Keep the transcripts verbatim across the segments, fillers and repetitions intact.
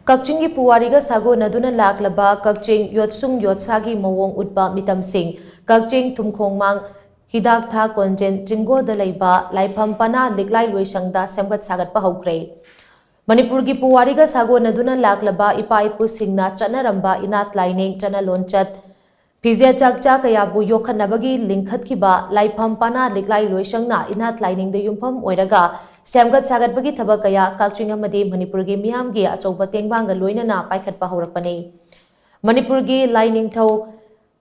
ꯀꯛꯆꯤꯡꯒꯤ ꯄꯨꯋꯥꯔꯤꯒ ꯁꯥꯒꯣꯟꯅꯗꯨꯅ ꯂꯥꯛꯂꯕ ꯀꯛꯆꯤꯡ ꯌꯣꯠꯁꯨꯡ ꯌꯣꯠꯁꯥꯒꯤ ꯃꯑꯣꯡ ꯎꯠꯄ ꯃꯤꯇꯝꯁꯤꯡ꯫ ꯀꯛꯆꯤꯡ ꯊꯨꯝꯈꯣꯡꯃꯥꯡ ꯍꯤꯗꯥꯛꯊꯥ ꯀꯣꯟꯖꯦꯟ ꯆꯤꯡꯒꯣꯗ ꯂꯩꯕ ꯂꯥꯏꯐꯝ ꯄꯅꯥ ꯂꯤꯛꯂꯥꯏ ꯂꯣꯏꯁꯪꯗ ꯁꯦꯝꯒꯠ ꯁꯥꯒꯠꯄ ꯍꯧꯈ꯭ꯔꯦ꯫ ꯃꯅꯤꯄꯨꯔꯒꯤ ꯄꯨꯋꯥꯔꯤꯒ ꯁꯥꯒꯣꯟꯅꯗꯨꯅ ꯂꯥꯛꯂꯕ ꯏꯄꯥ ꯏꯄꯨꯁꯤꯡꯅ ꯆꯠꯅꯔꯝꯕ ꯏꯅꯥꯠ ꯂꯥꯏꯅꯤꯡ, ꯆꯠꯅ ꯂꯣꯟꯆꯠ, ꯐꯤꯖꯦꯠ ꯆꯥꯛꯆꯥ ꯀꯌꯥꯕꯨ ꯌꯣꯛꯈꯠꯅꯕꯒꯤ ꯂꯤꯡꯈꯠꯈꯤꯕ ꯂꯥꯏꯐꯝ ꯄꯅꯥ ꯂꯤꯛꯂꯥꯏ ꯂꯣꯏꯁꯪꯅ ꯏꯅꯥꯠ ꯂꯥꯏꯅꯤꯡꯗ ꯌꯨꯝꯐꯝ ꯑꯣꯏꯔꯒ ꯁꯦꯝꯒꯠ ꯁꯥꯒꯠꯄꯒꯤ ꯊꯕꯛ ꯀꯌꯥ ꯀꯛꯆꯤꯡ ꯑꯃꯗꯤ ꯃꯅꯤꯄꯨꯔꯒꯤ ꯃꯤꯌꯥꯝꯒꯤ ꯑꯆꯧꯕ ꯇꯦꯡꯕꯥꯡꯒ ꯂꯣꯏꯅꯅ ꯄꯥꯏꯈꯠꯄ ꯍꯧꯔꯛꯄꯅꯤ꯫ ꯃꯅꯤꯄꯨꯔꯒꯤ ꯂꯥꯏꯅꯤꯡꯊꯧ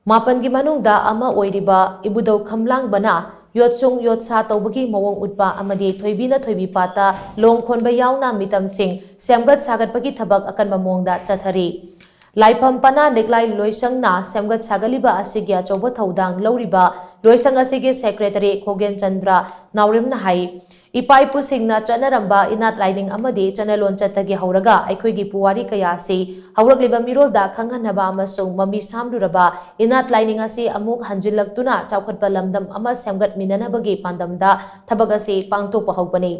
ꯃꯥꯄꯟꯒꯤ ꯃꯅꯨꯡꯗ ꯑꯃ ꯑꯣꯏꯔꯤꯕ ꯏꯕꯨꯙꯧ ꯈꯝꯂꯥꯡꯕꯅ ꯌꯣꯠꯁꯨꯡ ꯌꯣꯠꯁꯥ ꯇꯧꯕꯒꯤ ꯃꯑꯣꯡ ꯎꯠꯄ ꯑꯃꯗꯤ ꯊꯣꯏꯕꯤꯅ ꯊꯣꯏꯕꯤ ꯄꯥꯠꯇ ꯂꯣꯡ ꯈꯣꯟꯕ ꯌꯥꯎꯅ ꯃꯤꯇꯝꯁꯤꯡ ꯁꯦꯝꯒꯠ ꯁꯥꯒꯠꯄꯒꯤ ꯊꯕꯛ ꯑꯀꯟꯕ ꯃꯑꯣꯡꯗ ꯆꯠꯊꯔꯤ꯫ ꯂꯥꯏꯐꯝ ꯄꯅꯥ ꯂꯤꯛꯂꯥꯏ ꯂꯣꯏꯁꯪꯅ ꯁꯦꯝꯒꯠ ꯁꯥꯒꯠꯂꯤꯕ ꯑꯁꯤꯒꯤ ꯑꯆꯧꯕ ꯊꯧꯗꯥꯡ ꯂꯧꯔꯤꯕ ꯂꯣꯏꯁꯪ ꯑꯁꯤꯒꯤ ꯁꯦꯀ꯭ꯔꯦꯇꯔꯤ ꯈꯣꯒꯦꯟ ꯆꯟꯗ꯭ꯔ ꯅꯥꯎꯔꯦꯝꯅ ꯍꯥꯏ, ꯏꯄꯥ ꯏꯄꯨꯁꯤꯡꯅ ꯆꯠꯅꯔꯝꯕ ꯏꯅꯥꯠ ꯂꯥꯏꯅꯤꯡ ꯑꯃꯗꯤ ꯆꯠꯅ ꯂꯣꯟꯆꯠꯇꯒꯤ ꯍꯧꯔꯒ ꯑꯩꯈꯣꯏꯒꯤ ꯄꯨꯋꯥꯔꯤ ꯀꯌꯥ ꯑꯁꯤ ꯍꯧꯔꯛꯂꯤꯕ ꯃꯤꯔꯣꯜꯗ ꯈꯪꯍꯟꯅꯕ ꯑꯃꯁꯨꯡ ꯃꯃꯤ ꯁꯥꯝꯂꯨꯔꯕ ꯏꯅꯥꯠ ꯂꯥꯏꯅꯤꯡ ꯑꯁꯤ ꯑꯃꯨꯛ ꯍꯟꯖꯤꯜꯂꯛꯇꯨꯅ ꯆꯥꯎꯈꯠꯄ ꯂꯝꯗꯝ ꯑꯃ ꯁꯦꯝꯒꯠꯃꯤꯟꯅꯅꯕꯒꯤ ꯄꯥꯟꯗꯝꯗ ꯊꯕꯛ ꯑꯁꯤ ꯄꯥꯡꯊꯣꯛꯄ ꯍꯧꯕꯅꯤ꯫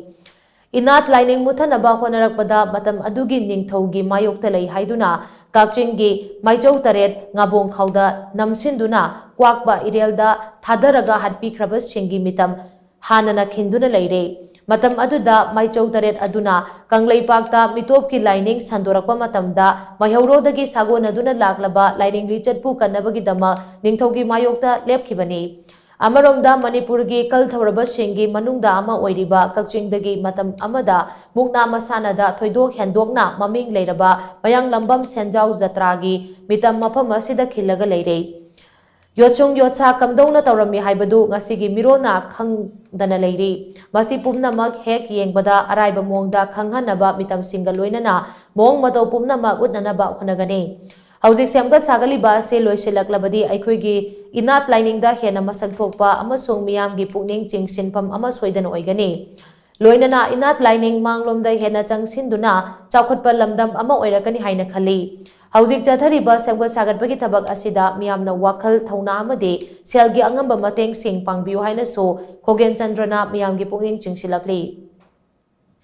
ꯏꯅꯥꯠ ꯂꯥꯏꯅꯤꯡ ꯃꯨꯠꯊꯅꯕ ꯍꯣꯠꯅꯔꯛꯄꯗ ꯃꯇꯝ ꯑꯗꯨꯒꯤ ꯅꯤꯡꯊꯧꯒꯤ ꯃꯥꯌꯣꯛꯇ ꯂꯩ ꯍꯥꯏꯗꯨꯅ ꯀꯛꯆꯤꯡꯒꯤ ꯃꯥꯏꯆꯧ ꯇꯔꯦꯠ ꯉꯥꯕꯣꯡ ꯈꯥꯎꯗ ꯅꯝꯁꯤꯟꯗꯨꯅ ꯀ꯭ꯋꯥꯛꯄ ꯏꯔꯦꯜꯗ ꯊꯥꯗꯔꯒ ꯍꯥꯠꯄꯤꯈ꯭ꯔꯕꯁꯤꯡꯒꯤ ꯃꯤꯇꯝ ꯍꯥꯟꯅꯅ ꯈꯤꯟꯗꯨꯅ ꯂꯩꯔꯦ꯫ ꯃꯇꯝ ꯑꯗꯨꯗ ꯃꯥꯏꯆꯧ ꯇꯔꯦꯠ ꯑꯗꯨꯅ ꯀꯪꯂꯩꯄꯥꯛꯇ ꯃꯤꯇꯣꯞꯀꯤ ꯂꯥꯏꯅꯤꯡ ꯁꯟꯗꯣꯔꯛꯄ ꯃꯇꯝꯗ ꯃꯩꯍꯧꯔꯣꯜꯗꯒꯤ ꯁꯥꯒꯣꯟꯅꯗꯨꯅ ꯂꯥꯛꯂꯕ ꯂꯥꯏꯅꯤꯡ ꯂꯤꯆꯠꯄꯨ ꯀꯟꯅꯕꯒꯤꯗꯃꯛ ꯅꯤꯡꯊꯧꯒꯤ ꯃꯥꯌꯣꯛꯇ ꯂꯦꯞꯈꯤꯕꯅꯤ꯫ ꯑꯃꯔꯣꯝꯗ ꯃꯅꯤꯄꯨꯔꯒꯤ ꯀꯜ ꯊꯧꯔꯕꯁꯤꯡꯒꯤ ꯃꯅꯨꯡꯗ ꯑꯃ ꯑꯣꯏꯔꯤꯕ ꯀꯛꯆꯤꯡꯗꯒꯤ ꯃꯇꯝ ꯑꯃꯗ ꯃꯨꯛꯅꯥ ꯃꯁꯥꯟꯅꯗ ꯊꯣꯏꯗꯣꯛ ꯍꯦꯟꯗꯣꯛꯅ ꯃꯃꯤꯡ ꯂꯩꯔꯕ ꯃꯌꯥꯡꯂꯝꯕꯝ ꯁꯦꯟꯖꯥꯎ ꯖꯇ꯭ꯔꯥꯒꯤ ꯃꯤꯇꯝ ꯃꯐꯝ ꯑꯁꯤꯗ ꯈꯤꯜꯂꯒ ꯂꯩꯔꯦ꯫ ꯌꯣꯠꯁꯨꯡ ꯌꯣꯠꯁꯥ ꯀꯝꯗꯧꯅ ꯇꯧꯔꯝꯃꯤ ꯍꯥꯏꯕꯗꯨ ꯉꯁꯤꯒꯤ ꯃꯤꯔꯣꯜꯅ ꯈꯪꯗꯅ ꯂꯩꯔꯤ꯫ ꯃꯁꯤ ꯄꯨꯝꯅꯃꯛ ꯍꯦꯛ ꯌꯦꯡꯕꯗ ꯑꯔꯥꯏꯕ ꯃꯑꯣꯡꯗ ꯈꯪꯍꯟꯅꯕ ꯃꯤꯇꯝꯁꯤꯡꯒ ꯂꯣꯏꯅꯅ ꯃꯑꯣꯡ ꯃꯇꯧ ꯄꯨꯝꯅꯃꯛ ꯎꯠꯅꯅꯕ ꯍꯣꯠꯅꯒꯅꯤ꯫ ꯍꯧꯖꯤꯛ ꯁꯦꯝꯒꯠ ꯁꯥꯒꯠꯂꯤꯕ ꯑꯁꯤ ꯂꯣꯏꯁꯤꯜꯂꯛꯂꯕꯗꯤ ꯑꯩꯈꯣꯏꯒꯤ ꯏꯅꯥꯠ ꯂꯥꯏꯅꯤꯡꯗ ꯍꯦꯟꯅ ꯃꯁꯛ ꯊꯣꯛꯄ ꯑꯃꯁꯨꯡ ꯃꯤꯌꯥꯝꯒꯤ ꯄꯨꯛꯅꯤꯡ ꯆꯤꯡꯁꯤꯟꯐꯝ ꯑꯃ ꯁꯣꯏꯗꯅ ꯑꯣꯏꯒꯅꯤ꯫ ꯂꯣꯏꯅꯅ ꯏꯅꯥꯠ ꯂꯥꯏꯅꯤꯡ ꯃꯥꯡꯂꯣꯝꯗ ꯍꯦꯟꯅ ꯆꯪꯁꯤꯟꯗꯨꯅ ꯆꯥꯎꯈꯠꯄ ꯂꯝꯗꯝ ꯑꯃ ꯑꯣꯏꯔꯛꯀꯅꯤ ꯍꯥꯏꯅ ꯈꯜꯂꯤ꯫ ꯍꯧꯖꯤꯛ ꯆꯠꯊꯔꯤꯕ ꯁꯦꯝꯒꯠ ꯁꯥꯒꯠꯄꯒꯤ ꯊꯕꯛ ꯑꯁꯤꯗ ꯃꯤꯌꯥꯝꯅ ꯋꯥꯈꯜ ꯊꯧꯅꯥ ꯑꯃꯗꯤ ꯁꯦꯜꯒꯤ ꯑꯉꯝꯕ ꯃꯇꯦꯡꯁꯤꯡ ꯄꯥꯡꯕꯤꯌꯨ ꯍꯥꯏꯅꯁꯨ ꯈꯣꯒꯦꯟ ꯆꯟꯗ꯭ꯔꯅ ꯃꯤꯌꯥꯝꯒꯤ ꯄꯨꯛꯅꯤꯡ ꯆꯤꯡꯁꯤꯜꯂꯛꯂꯤ꯫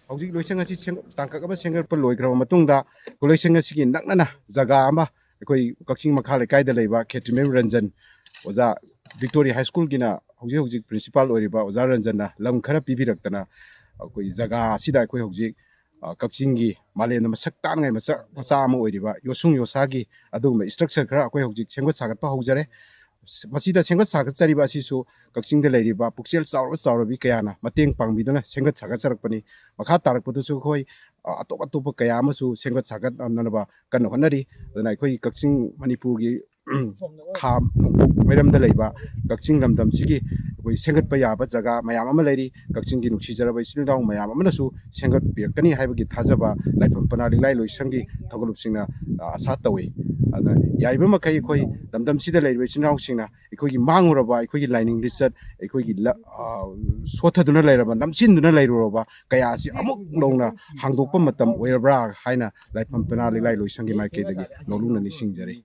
ꯍꯧꯖꯤꯛ ꯂꯣꯏꯁꯪ ꯑꯁꯤ ꯁꯦꯝ-, ꯇꯥꯡꯀꯛ ꯑꯃ ꯁꯦꯝꯒꯠꯄ ꯂꯣꯏꯈ꯭ꯔꯕ ꯃꯇꯨꯡꯗ, ꯑꯩꯈꯣꯏ ꯂꯣꯏꯁꯪ ꯑꯁꯤꯒꯤ ꯅꯛꯅꯅ ꯖꯒꯥ ꯑꯃ ꯑꯩꯈꯣꯏ ꯀꯛꯆꯤꯡ ꯃꯈꯥ ꯂꯩꯀꯥꯏꯗ ꯂꯩꯕ ꯈꯦꯇ꯭ꯔꯤꯃꯌꯨꯝ ꯔꯟꯖꯟ ꯑꯣꯖꯥ ꯚꯤꯛꯇꯣꯔꯤ ꯍꯥꯏ ꯁ꯭ꯀꯨꯜꯒꯤꯅ ꯍꯧꯖꯤꯛ ꯍꯧꯖꯤꯛ ꯄ꯭ꯔꯤꯟꯁꯤꯄꯥꯜ ꯑꯣꯏꯔꯤꯕ ꯑꯣꯖꯥ ꯔꯟꯖꯟꯅ ꯂꯝ ꯈꯔ ꯄꯤꯕꯤꯔꯛꯇꯅ, ꯑꯩꯈꯣꯏ ꯖꯒꯥ ꯑꯁꯤꯗ ꯑꯩꯈꯣꯏ ꯍꯧꯖꯤꯛ, ꯑ, ꯀꯛꯆꯤꯡꯒꯤ ꯃꯥꯂꯦꯝꯗ ꯃꯁꯛ ꯇꯥꯅꯉꯥꯏ ꯃꯆꯥ, ꯃꯆꯥ ꯑꯃ ꯑꯣꯏꯔꯤꯕ ꯌꯣꯁꯨꯡ ꯌꯣꯁꯥꯒꯤ ꯑꯗꯨꯒꯨꯝꯕ ꯏꯁꯇ꯭ꯔꯛꯆꯔ ꯈꯔ ꯑꯩꯈꯣꯏ ꯍꯧꯖꯤꯛ ꯁꯦꯝꯒꯠ ꯁꯥꯒꯠꯄ ꯍꯧꯖꯔꯦ꯫ ꯃꯁꯤꯗ ꯁꯦꯝꯒꯠ ꯁꯥꯒꯠꯆꯔꯤꯕ ꯑꯁꯤꯁꯨ ꯀꯛꯆꯤꯡꯗ ꯂꯩꯔꯤꯕ ꯄꯨꯛꯆꯦꯜ ꯆꯥꯎꯔꯕ ꯆꯥꯎꯔꯕꯤ ꯀꯌꯥꯅ ꯃꯇꯦꯡ ꯄꯥꯡꯕꯤꯗꯨꯅ ꯁꯦꯝꯒꯠ ꯁꯥꯒꯠꯆꯔꯛꯄꯅꯤ꯫ ꯃꯈꯥ ꯇꯥꯔꯛꯄꯗꯁꯨ ꯑꯩꯈꯣꯏ, ꯑ, ꯑꯇꯣꯞ ꯑꯇꯣꯞꯄ ꯀꯌꯥ ꯑꯃꯁꯨ ꯁꯦꯝꯒꯠ ꯁꯥꯒꯠꯅꯅꯕ ꯀꯟꯅ ꯍꯣꯠꯅꯔꯤ꯫ ꯑꯗꯨꯅ ꯑꯩꯈꯣꯏꯒꯤ ꯀꯛꯆꯤꯡ ꯃꯅꯤꯄꯨꯔꯒꯤ ꯈꯥ ꯅꯣꯡꯄꯣꯛ ꯃꯩꯔꯝꯗ ꯂꯩꯕ ꯀꯛꯆꯤꯡ ꯂꯝꯗꯝꯁꯤꯒꯤ ꯑꯩꯈꯣꯏ ꯁꯦꯝꯒꯠꯄ ꯌꯥꯕ ꯖꯒꯥ ꯃꯌꯥꯝ ꯑꯃ ꯂꯩꯔꯤ꯫ ꯀꯛꯆꯤꯡꯒꯤ ꯅꯨꯡꯁꯤꯖꯔꯕ ꯏꯆꯤꯜ ꯏꯅꯥꯎ ꯃꯌꯥꯝ ꯑꯃꯅꯁꯨ ꯁꯦꯝꯒꯠꯄꯤꯔꯛꯀꯅꯤ ꯍꯥꯏꯕꯒꯤ ꯊꯥꯖꯕ ꯂꯥꯏꯐꯝ ꯄꯅꯥ ꯂꯤꯛꯂꯥꯏ ꯂꯣꯏꯁꯪꯒꯤ ꯊꯧꯒꯜꯂꯨꯞꯁꯤꯡꯅ, ꯑ, ꯑꯁꯥ ꯇꯧꯏ꯫ ꯑꯗꯨꯅ ꯌꯥꯔꯤꯕ ꯃꯈꯩ ꯑꯩꯈꯣꯏ ꯂꯝꯗꯝꯁꯤꯗ ꯂꯩꯔꯤꯕ ꯏꯆꯤꯜ ꯏꯅꯥꯎꯁꯤꯡꯅ ꯑꯩꯈꯣꯏꯒꯤ ꯃꯥꯡꯂꯨꯔꯕ, ꯑꯩꯈꯣꯏꯒꯤ ꯂꯥꯏꯅꯤꯡ ꯂꯤꯆꯠ, ꯑꯩꯈꯣꯏꯒꯤ ꯂ-, ꯑ, ꯁꯣꯠꯊꯗꯨꯅ ꯂꯩꯔꯕ, ꯅꯝꯁꯤꯟꯗꯨꯅ ꯂꯩꯔꯨꯔꯕ ꯀꯌꯥ ꯑꯁꯤ ꯑꯃꯨꯛ ꯅꯧꯅ ꯍꯥꯡꯗꯣꯛꯄ ꯃꯇꯝ ꯑꯣꯏꯔꯕ꯭ꯔꯥ ꯍꯥꯏꯅ ꯂꯥꯏꯐꯝ ꯄꯅꯥ ꯂꯤꯛꯂꯥꯏ ꯂꯣꯏꯁꯪꯒꯤ ꯃꯥꯏꯀꯩꯗꯒꯤ ꯅꯧꯂꯨꯛꯅ ꯅꯤꯡꯁꯤꯡꯖꯔꯤ꯫